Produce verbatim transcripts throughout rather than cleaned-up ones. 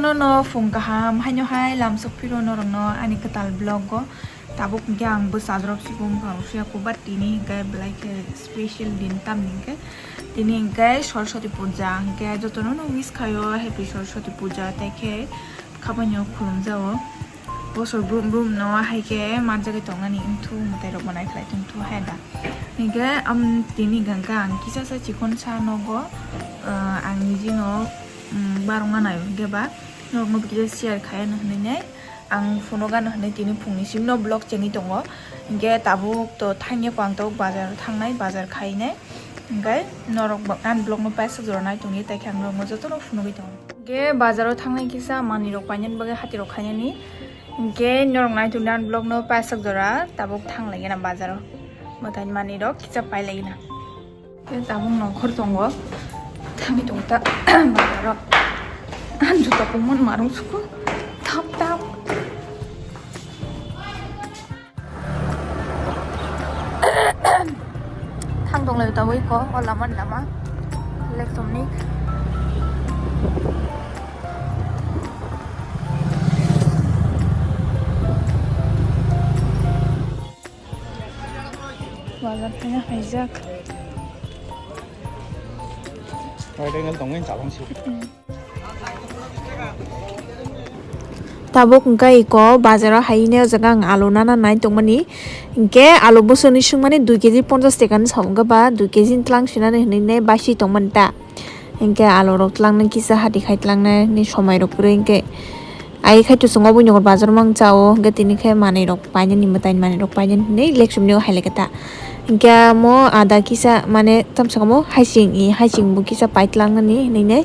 No no phung kaham haino hai lamsok phiro norokno ani kwtal vlog o. Tabuk hwnkhe ang bwsa drop sigo bwkhang rok suya kubar tini hwnkhe belai khe special din tamni hwnkhe tini hwnkhe Saraswati puja hwnkhe jotono no wish khaio happy Saraswati puja tei khe khabaino khulumjao. Bosor brum brum no hai khe manjagwi tongmani wngthu mwtai rok bo naikhlai tongthu hai da. Hwnkhe am tini hwnkhe ang kisa sa chikon sa nogo, ah, ang niji no, mm, barongna nai hwnkhe ba norokno kisa share khai no hwnwi nai ang phunukgano hwnwi tini phungni simi no vlog chengwi tongo. Hwnkhe tabuk to thangya ko ang tabuk bazar thangnai bazar khainai hwnkhe norok bo ani vlog no paisa jora nai tongwi tai khe ang norokno jotono phunugwi tongo. Hwnkhe bazaro thangnai kisa manwi rok painani bagwi hati rok khainani. Hwnkhe norok nai tongdi ani vlog no paisa jora tabuk thang lai gana bazaro. Mwtai manwi rok kisa pai lai gana. Hwnkhe tabuk nongkhor tongo. Thangwi tongo ta bazaro. Ani juta pungmani marung suku. Thap thap. Thang tong lai tabuk iko o lama lama. Electronic. Bazar khaina haijak. Wide angle tongwi chalangsi. Tabuk hwnkhe iko bazaro haine o jaga ang alu nana nai tongmani. Hwnkhe alu bosoni swngmani dui kg ponchas taka hinwi sa hwnkhe ba dui kg ni tlang sinani hinwi ne baisi tongmani ta. Hwnkhe alu rok tlangnai kisa hati khai tlangnani somai rok kwrwi hwnkhe. Ai khai to chwng o buini bazar mang chao hwnkhe tini khe manwi rok painani mwtai manwi rok painani hinwi lekchumni o hai lai khe ta. Hwnkhe amo ada kisa mane tamsok amo hasing i hasing bo kisa pai tlangnani hinwi nai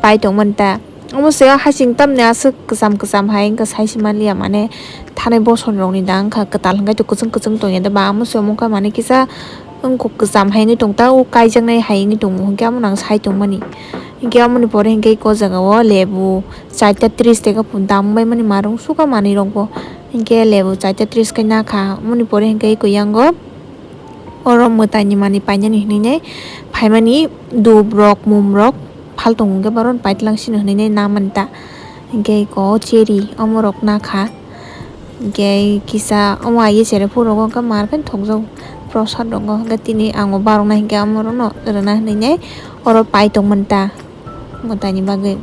pai tongmani ta. Omo se hasing tamni aswk kwcham kwcham hai wngkha sai se manliya mane thanai bosonrokni da wngkha kwtal hwnkhe to kwchwng kwchwng tongya da ba amo se omo wngkha mane kisa wngkha kwcham hai wngwi tong ta o kaijaknai hai wngwi tongo hwnkhe amo nang sai tongmani hwnkhe amoni pore hwnkhe eko jagao lebu chaita tris taka pun dam bai mani marung sukha manwi rokbo hwnkhe lebu chaita tris khe nakha amoni pore hwnkhe eko yango. Oro mwtaini manwi painani hinwi nai phaimani dup rok mum rok phal tongo hwnkhe bohrok paitlang sino hinwi nai na manta hwnkhe eko cherry omorok nakha hwnkhe kisa omo aiya chere phuru rogo hwnkhe mar khe thokjago prosad rogo hwnkhe tini ang bo baroknai hwnkhe omorokno rwna hinwi nai oro pai tongmani ta. Mwtaini bagwi.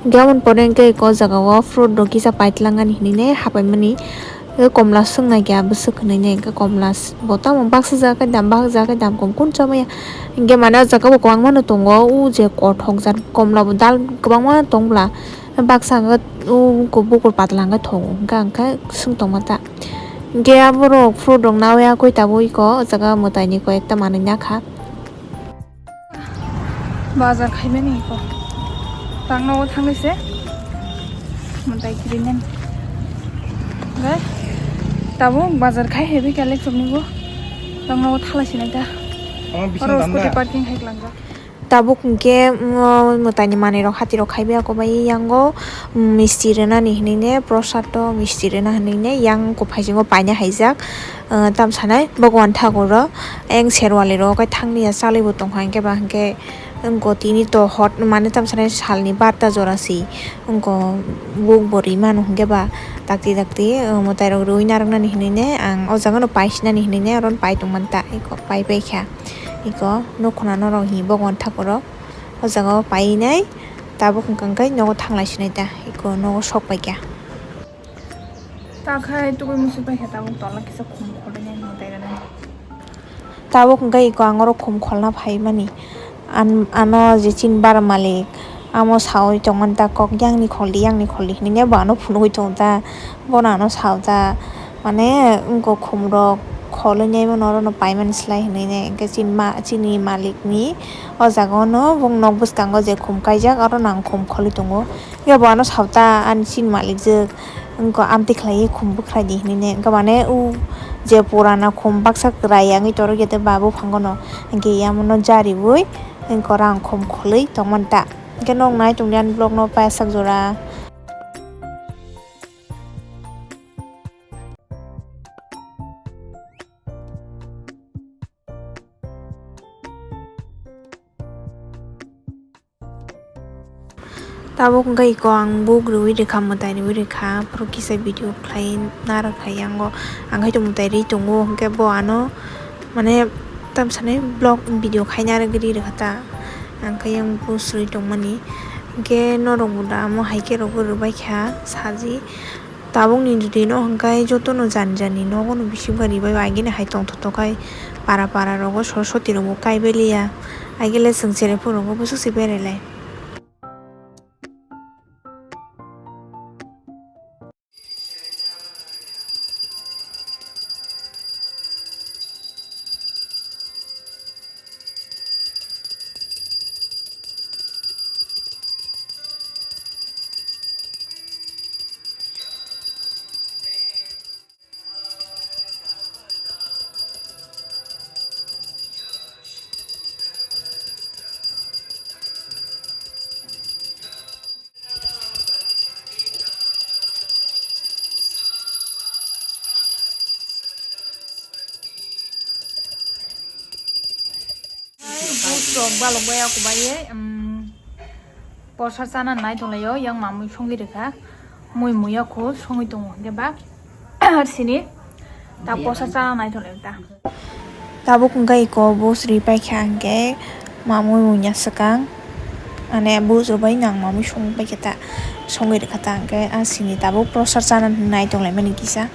Hwnkhe aboni pore hwnkhe eko o jaga o fruit rok kisa paitlang ani hinwi ne hapaimani. Hwnkhe komla swngna khe abo swk hinwi ne hwnkhe komla s-, bo tamo baksa jaga khe dam baksa jaga khe dam kom kunu chamaya. Hwnkhe mane o jaga bo kwbangma no tongo o je kothok jat komla bo dal kwbangma tong bwla. Baksa hwnkhe o bukur patla hwnkhe tongo hwnkhe ang khe swng tongma ta. Hwnkhe aborok fruit rok nawi yakwi tabwi eko o jaga mwtaini koi ekta manwi nakha. Bazar khaimani eko. Tangno o thangni se. Mwtai kirinani. Ga. Tabuk bazar khai heavy collection ni bo. Tangno o thala sinai ta. Oro scooty parking hai klangjak. Tabuk hwnkhe, mm, mwtaini manwi rok hati rok khaibai ako bai yango, mm, misti rwnani hinwi ne prosad o misti rwna hinwi ne yang kuphaijingo paina haijak. Ah, tamo sanai Bhagwan Thakur rok ayang serwali rok khe thangni ya chalwi bo tongkha hwnkhe ba hwnkhe wngkho tini to hot mane tamo sanai salni barta jora si wngkho buk bo ri mano hwnkhe ba dakti dakti, ah, mwtai rok rwi narwknani hinwi ne ang o jaga no paisinani hinwi ne oro no pai tongmani ta eko pai paikha eko nukhuna norok hi Bhagwan Thakur rok o jaga o painai tabuk hwnkhe nogo thanglai sinai ta eko nogo sok paikha. Ta khai tugui musi paikha tabuk tola kisa khum kholainai mwtai rwnai. Tabuk hwnkhe eko ang oro khum kholna phaimani. An-, ano je chini bara malik amo saui tongmani ta kok yangni kholdi yangni kholdi hinwi bo ano phunugui tongo ta. Bono ano sao ta mane wngkok khum rok kholwi nai mano oro no paimani slai hinwi ne hwnkhe chini ma-, chini malik ni o jaga o no bong nok bwskango je khum kaijak oro no ang khum kholwi tongo. Hwnkhe bo ano sao ta ani chini malik je. Wngkha amtwi khlaiwi khum bwkhwraidi hinwi ne wngkha mane o je purana khum baksa kwrai wngwi torokya tei ba buphango no hwnkhe yamono jariwi wngkha rang khum khwlwi tongmani ta hwnkhe nok nai tongdi ani vlog no paisa jora. Tabuk wngkha iko ang buk rwui rwkha, mwtai rwui rwkha, phuru kisa video khlai narwkha yango. Ang hai to mwtai rwi tongo, hwnkhe bo ano, mane, tam sanai vlog video khaina rwgwi rwkha ta. Ang khe yang bus rwi tongmani. Hwnkhe norok bo da amo hai khe rwgwi rwbaikha saji. Tabukni jodi no hwnkhe jotono jani jani nogo no bisingo ribai bai, agini hai tongthotok khai para para rogo Saraswati rogo kaibai liya. Agile chwng cheraiphurogo bwswk se berai lai. Bus rok balok bai ako bai ye, um, posa chana nai tonglaio, yang mamui songwi rwkha, mui muya kho songwi tongo hwnkhe ba sini ta posa chana nai tonglaio ta. Tabuk wngkha iko bus rwi paikha hwnkhe mamui muya swkang, ane bus rok bai nang mamui songwi paikha ta, songwi rwkha ta hwnkhe a sini tabuk posa chana nai tonglaimani kisa.